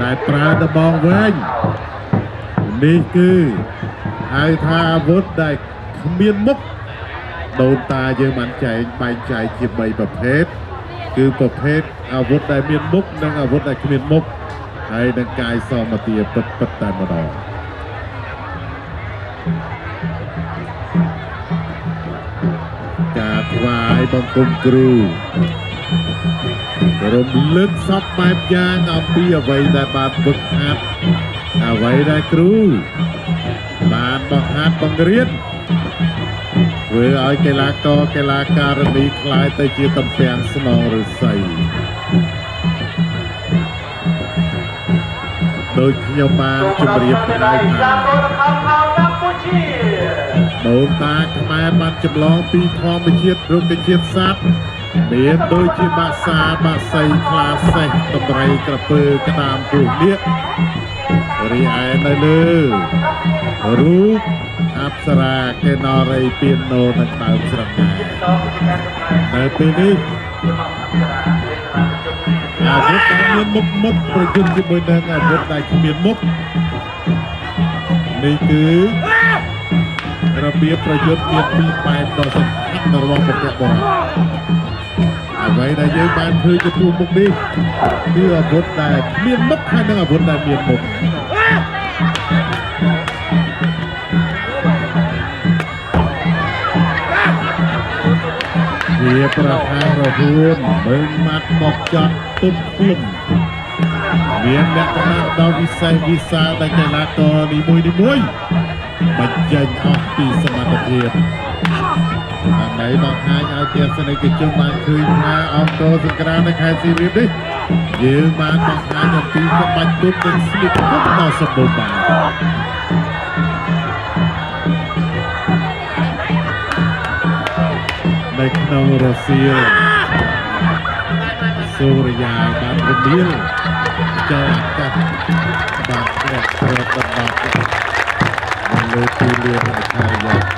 ដែលប្រើដបងវែងនេះគឺហៅថាអាវុធដែលគ្មានមុខដូនតាយើងបានចែកបែងចែកជា3ប្រភេទគឺប្រភេទអាវុធដែលមានមុខនិងអាវុធដែលគ្មានមុខហើយនឹងកាយសមទាពិតពិតតែម្ដងការថ្វាយបង្គំគ្រូរំលឹកសពបែបយ៉ាងអំពីអ្វីដែលបានវឹកហាត់អ្វីដែលគ្រូបានបង្ហាត់បង្រៀនធ្វើឲ្យកីឡាករកីឡាការិនីក្លាយទៅជាតំពាំងស្នងឫស្សីដោយខ្ញុំបានជម្រាបហើយថា កម្ពុជា ដូនតាខ្មែរបានចម្លងពីធម្មជាតិរុក្ខជាតិសត្វមានដូចជាបាសាបាសីខ្លាសេះដំរីក្រពើក្តាមពស់នាគរីឯនៅលើរូបអប្សរាកេណរីពានណូនិងដើមស្រងានៅពេលនេះអាវុធដែលមានមុខមុខប្រយុទ្ធជាមួយនឹងអាវុធដែលគ្មានមុខនេះគឺរបៀបប្រយុទ្ធមានពីរបែបដ៏សំខាន់របស់បុព្វបុរសអ្វីដែលយើងបានឃើញចំពោះមុខនេះគឺអាវុធដែលគ្មានមុខហើយនិងអាវុធដែលមានមុខវាប្រហាររហួនមើងម៉ាត់មកចត់ទុំខ្លួនមានលក្ខណៈដ៏វិសេសវិសាលដែលកីឡាករនីមួយនីមួយបញ្ចេញអស់ពីសមត្ថភាពដើម្បីបង្ហាញឲ្យទស្សនិកជនបានឃើញថាអង្គរសង្ក្រាននៅខេត្តសៀមរាបនេះយើងបានបង្ហាញអំពីក្បាច់គុំនិងស្លៀកគុំដ៏សម្បូរបែបនៅក្នុងរសៀលសូរិយាបានរមៀលចូលអាកាសបានធ្លាក់គ្របដណ្ដប់នៅលើទីលានអច្ឆរិយៈ